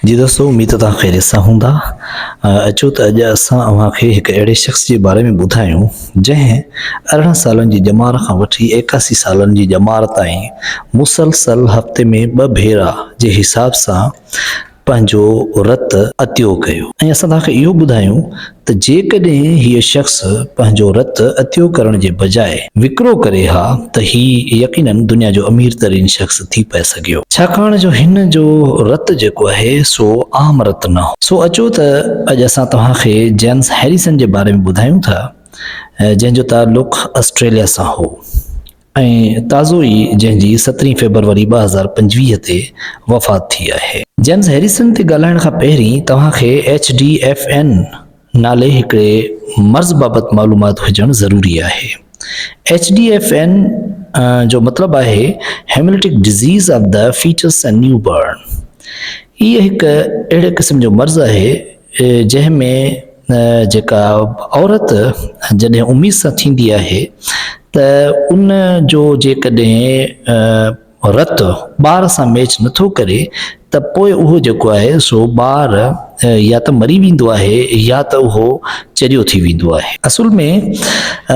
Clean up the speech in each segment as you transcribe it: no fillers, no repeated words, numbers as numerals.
جي دوستو اميد ته توهان خيريت سان هوندا. اچو ته اڄ اسان اوهان کي هڪ اهڙي شخص جي باري ۾ ٻڌايون جنهن 18 سالن جي ڄمار کان وٺي 81 سالن جي ڄمار تائين مسلسل هفتي ۾ ٻه ڀيرا جي حساب سان پنهنجو رت عطيو ڪيو ۽ اسان توهان کي اهو ٻڌايون ته جيڪڏهن هيء شخص پنهنجو رت عطيو ڪرڻ جي بجاء وڪرو ڪري ها ته هي يقيناً دنيا جو امير ترين شخص ٿي پئي سگهيو. ڇاڪاڻ جو هن جو رت جيڪو آهي سو عام رت نه هو. سو اچو ته اڄ اسان توهان کي جيمس هيريسن جي باري ۾ ٻڌايون ٿا جنهن جو تعلق آسٽريليا سان هو. ۽ تازو ئي جنهن جي سترهين فيبروري 2025 تي وفات ٿي آهي. جيمز هيريسن تي ڳالهائڻ کان پهرين توهان کي ايڇ ڊي ايف اين نالي هڪڙي مرض بابت معلومات هجڻ ضروري آهي. ايڇ ڊي ايف اين جو مطلب آهي haemolytic disease of the foetus and newborn. هيء هڪ اهڙي قسم جو مرض آهي جنهن ۾ جيڪا عورت جڏهن اميد سان ٿيندي آهي ته ان جو جيڪڏهن رت ٻار سان ميچ نٿو ڪري ته پوء اهو جيڪو آهي سو ٻار يا ته مري ويندو آهي يا ته اهو چريو ٿي ويندو آهي. اصل ۾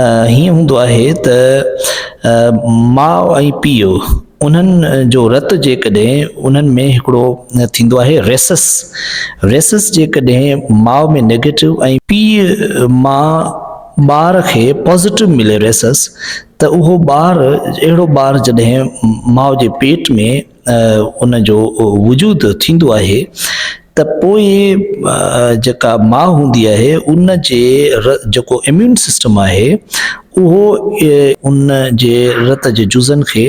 هيئن هوندو آهي ته ماء ۽ پيء انهن جو رت جيڪڏهن انهن ۾ هڪڙو ٿيندو آهي ريسس ريسس جيڪڏهن ماء ۾ نيگيٽو ۽ پيء مان ٻار کي پازيٽو ملي ريسس ته اهو ٻار اهڙو ٻار جڏهن ماء جي پيٽ ۾ ان جو وجود ٿيندو آهي ته پوء جيڪا ماء هوندي آهي ان جي جيڪو اميون سسٽم آهي اهو ان جي رت جي جزن کي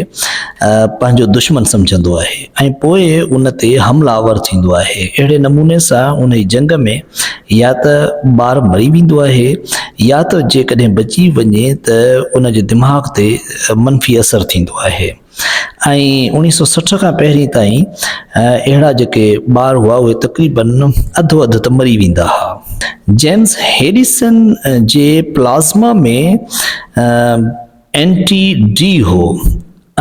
پنهنجو دشمن سمجهندو آهي ۽ پوء ان تي حمله آور ٿيندو آهي. اهڙي نموني سان انهي جنگ ۾ يا ته ٻار مري ويندو آهي يا ته جيڪڏهن بچي وڃي ته ان جي دماغ تي منفي اثر ٿيندو آهي. ۽ اوڻيهه سؤ 60 کان پهرين تائين اهڙا جيڪي ٻار هئا اهي تقريبن اڌو اڌ ته مري ويندا ها. جيمز هيريسن جي پلازما ۾ اينٽي ڊي هو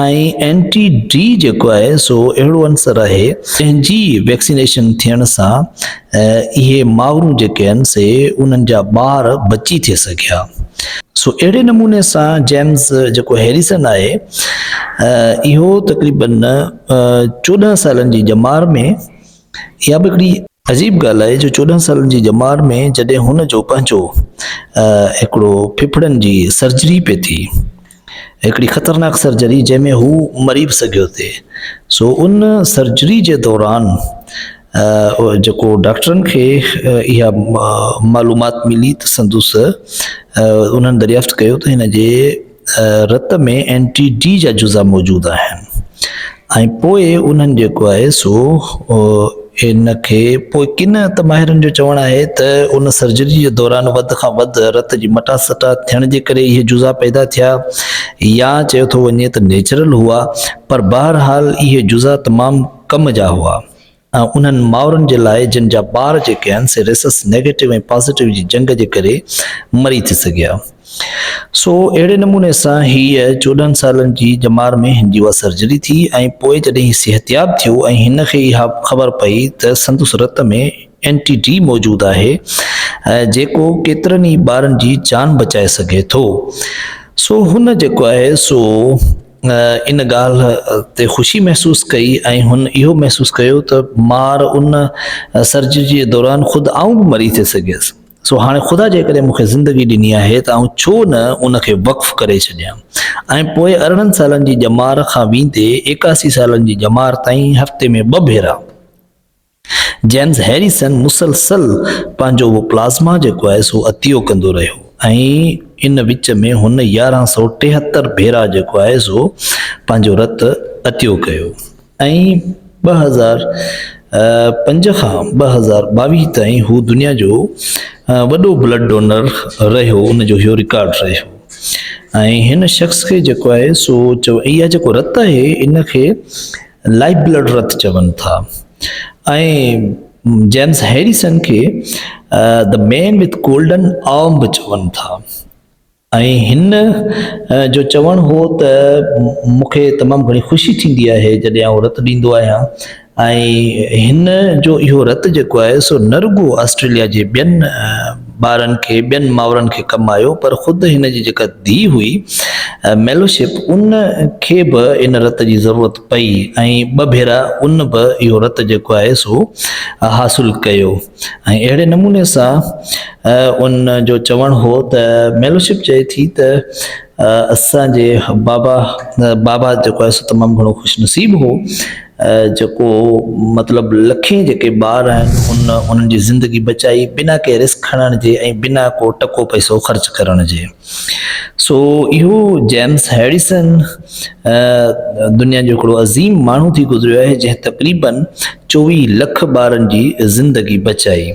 ۽ اينٽي ڊي جيڪو آهي سو اهڙو عنصر آهي جنهن جي ويڪسينيشن ٿيڻ سان اهي مائرون جيڪي آهن سي انهن جا ٻار بچي ٿي سگهيا. سو اهڙي نموني سان جيمز جيڪو هيريسن آهي اهو تقريبن 14 سالن جي ڄمار ۾ اها به هڪڙي عجيب ڳالهه آهي جو 14 سالن جي ڄمار ۾ جڏهن هن جو پنهنجو هڪڙو ڦڦڙن جي سرجري پئي ٿي هڪڙي خطرناڪ سرجري جنهن ۾ هو مري به سگهيو ٿي سو ان سرجري جي دوران جيڪو ڊاڪٽرن کي اها معلومات ملي ته سندس انهن دريافت ڪيو ته هن جي رت ۾ اينٽي ڊي جا جزا موجود آهن ۽ پوء انهن جيڪو آهي سو ان کي پوء ڪن ته ماهرن جو چوڻ آهي ته ان سرجري جي دوران وڌ کان وڌ رت جي مٽاسٽا ٿيڻ جي ڪري اهي جزا پيدا ٿيا يا چيو ٿو وڃي ته نيچرل هئا پر بهرحال اهي جزا تمام ڪم جا هئا ۽ انهن مائرن جي لاء جن جا ٻار جيڪي آهن سي ريسس نيگيٽو ۽ پازيٽو جي جنگ جي ڪري مري ٿي سگهيا. سو اهڙي نموني سان هيء 14 سالن جي ڄمار ۾ هن جي اها سرجري ٿي ۽ پوء جڏهن هي صحتياب ٿيو ۽ هن کي اها خبر پئي ته سندس رت ۾ اينٽي ڊي موجود آهي جيڪو ڪيترن ئي ٻارن جي جان بچائي سگهي ٿو سو هن جيڪو آهي سو ان ڳالهه تي خوشي محسوس ڪئي ۽ هن اهو محسوس ڪيو ته مار ان سرجري جي دوران خود آئون به مري ٿي سگهيس سو هاڻي خدا جيڪڏهن مون کي زندگي ڏني آهي ته آئون ڇو نه ان کي وقف ڪري ڇڏيان ۽ پوء 18 سالن جي ڄمار کان ويندي 81 سالن جي ڄمار تائين هفتي ۾ ٻه ڀيرا جيمز هيريسن مسلسل پنهنجو اهو پلازما جيڪو آهي سو عطيو ڪندو رهيو ۽ ان وچ ۾ هن 1173 ڀيرا جيڪو آهي سو پنهنجو رت عطيو ڪيو ۽ 2005 کان 2022 تائين هو دنيا جو وڏو بلڊ ڊونر رهيو ان جو اهو رڪارڊ رهيو ۽ هن شخص کي جيڪو آهي سو اها جيڪو رت آهي ان کي لائيف بلڊ رت چون ٿا ۽ جيمز هيريسن کي the man with golden arm به چون ٿا ۽ هن جو چوڻ هو ته مون کي تمام گهڻي خوشي ٿيندي آهي جڏهن آئون رت ڏيندو آهيان ۽ هن جو اهو رت جيڪو آهي سو نه رڳو آسٽريليا جي ٻين ٻارن کي ٻين مائرن کي ڪم آيو پر خود هن جي جيڪا ڌيء هئي ميلوشپ ان کي به ان رت جي ضرورت پئي ۽ ٻه ڀيرا ان به اهو رت جيڪو آهي سو حاصل ڪيو ۽ اهڙي نموني سان ان جو چوڻ هو ته ميلوشپ چئي ٿي ته اسان جي بابا بابا جيڪو آهي سو تمام گهڻو خوش نصيب هو جيڪو مطلب لکين جيڪي ٻار آهن ان انهن جي زندگي بچائي بنا ڪنهن رسڪ کڻڻ جي ۽ بنا ڪو ٽڪو پئسو خرچ ڪرڻ جي سو اهو جيمس هيريسن دنيا جو هڪڙو عظيم ماڻهو ٿي گذريو آهي جنهن تقريبن 24 لک ٻارن جي زندگي بچائي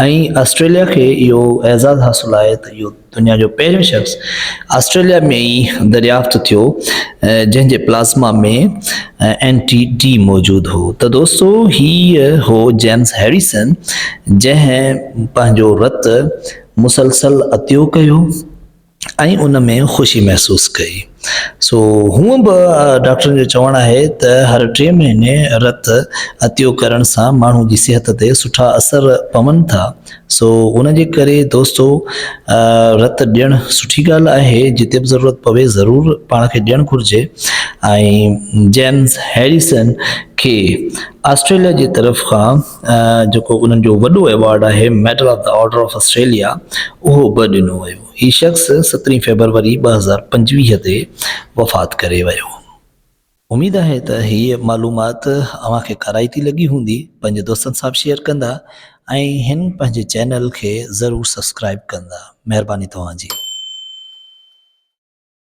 ۽ آسٽريليا کي اهو اعزاز حاصل آهي ته اهو دنيا جو پهريون شخص آسٽريليا ۾ ئي دريافت ٿيو جنهن جي پلازما ۾ اينٽي ڊي موجود هو ته دوستو هي هو جيمس هيريسن جنهن پنهنجو رت مسلسل عطيو ڪيو ۽ ان ۾ خوشي محسوس ڪئي. سو هونء به ڊاڪٽرن جو چوڻ آهي ته هر ٽي مهيني رت عطيو ڪرڻ سان ماڻهو جي صحت تي سٺا اثر پون ٿا. سو ان جي ڪري دوستو رت ڏيڻ سٺي ڳالهه آهي جتي به ضرورت پوي ضرور پاڻ کي ڏيڻ گهرجي ۽ جيمز هيريسن کي آسٽريليا جي طرف کان جيڪو انهن جو وڏو ايوارڊ آهي medal of the order of Australia اهو به ڏنو ويو. هي شخص سترهين فيبروري 2025 تي وفات ڪري ويو. اميد آهي ته هيء معلومات اوهان کي ڪارائتي لڳي هوندي. پنهنجي دوستن سان به شيئر ڪندا ۽ هن پنهنجي چينل کي ضرور سبسڪرائيب ڪندا. مهرباني توهان جي.